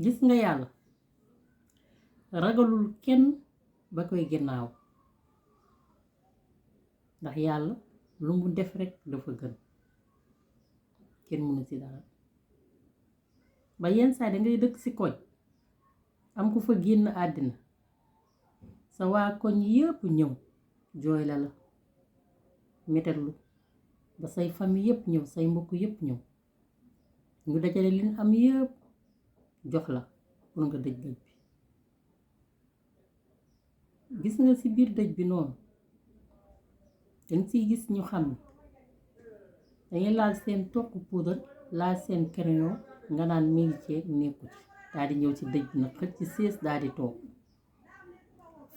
gis nga yàlla ragalul kenn ba koy ginnaaw ndax yàlla lu mu def rekk dafa gën kenn mënu ci dara ba yenn saa dangay dëkk ci koñ am ku fa génn àddina sa waa koñ yépp ñëw jooy la metetlu ba say famille yépp ñëw say mbokk yépp ñëw ñu dajale liñ am yépp jox la pour nga dëj dëj bi gis nga ci biir dëj bi noonu danga ciy gis ñu xam ne dañuy laal seen toq poudre laal seen crayon nga naan mi ngi ci nekku ci daal di ñëw ci dëj bi nag xëcc ci sées daal di toog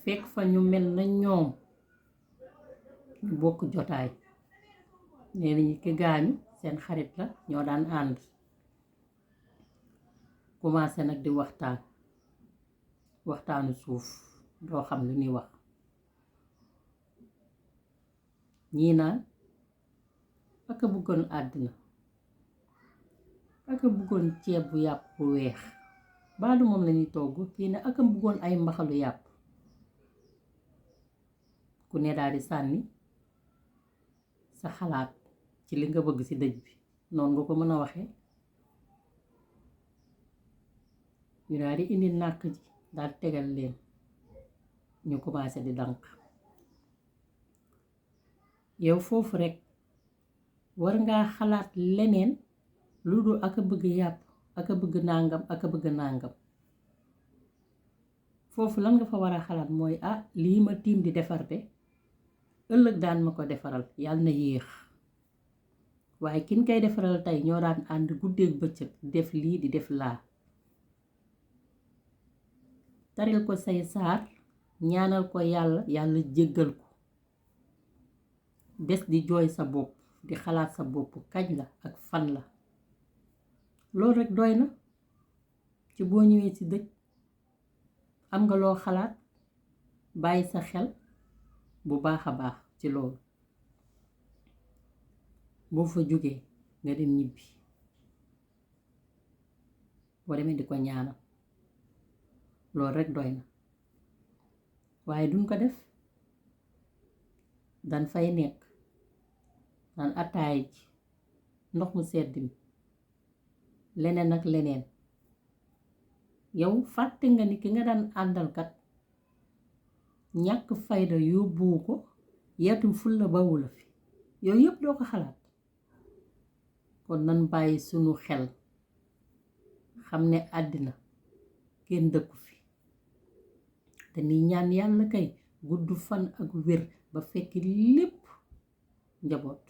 fekk fa ñu mel na ñoom ñu bokk jotaay nee nañu ki gaañu seen xarit la ñoo daan ànd commencé nag di waxtaanu suuf doo xam lu ñuy wax ñii naan aka bëggoon àddina aka bëggoon ceeb bu yàpp bu weex baalu moom lañuy togg kii ne aka bëggoon ay mbaxalu yàpp ku ne daal di sànni sa xalaat ci li nga bëgg ci dëj bi noonu nga ko mën a waxee ñu daal di indi nàkk ji daal tegal leen ñu commencé di dank yow foofu rekk war ngaa xalaat leneen lu dul aka bëgg yàpp aka bëgg nàngam aka bëgg nàngam foofu lan nga fa war a xalaat mooy lii ma tiim di defar de ëllëg daan ma ko defaral yàlla na yéex waaye kin koy defaral tey ñoo daan ànd guddeeg bëccëg def lii di def laa taril ko say saar ñaanal ko yàlla jéggal ko des di jooy sa bopp di xalaat sa bopp kañ la ak fan la loolu rekk doy na ci boo ñëwee ci dëj am nga loo xalaat bàyyi sa xel bu baax a baax ci loolu boo fa jógee nga dem ñibbi boo demee di ko ñaanal loolu rekk doy na waaye duñ ko def dan fay nekk naan ataay ji ndox mu sedd mi leneen ak leneen yow fàtte nga ni ki nga daan àndalkat ñàkk fayda yóbbuwu ko yeetum fulla bawu la fi yooyu yëpp doo ko xalaat kon nan bàyyi sunu xel xam ne àddina kenn dëkku fi te ni ñaan yàlla kay gudd fan ak wér ba fekk lépp njaboot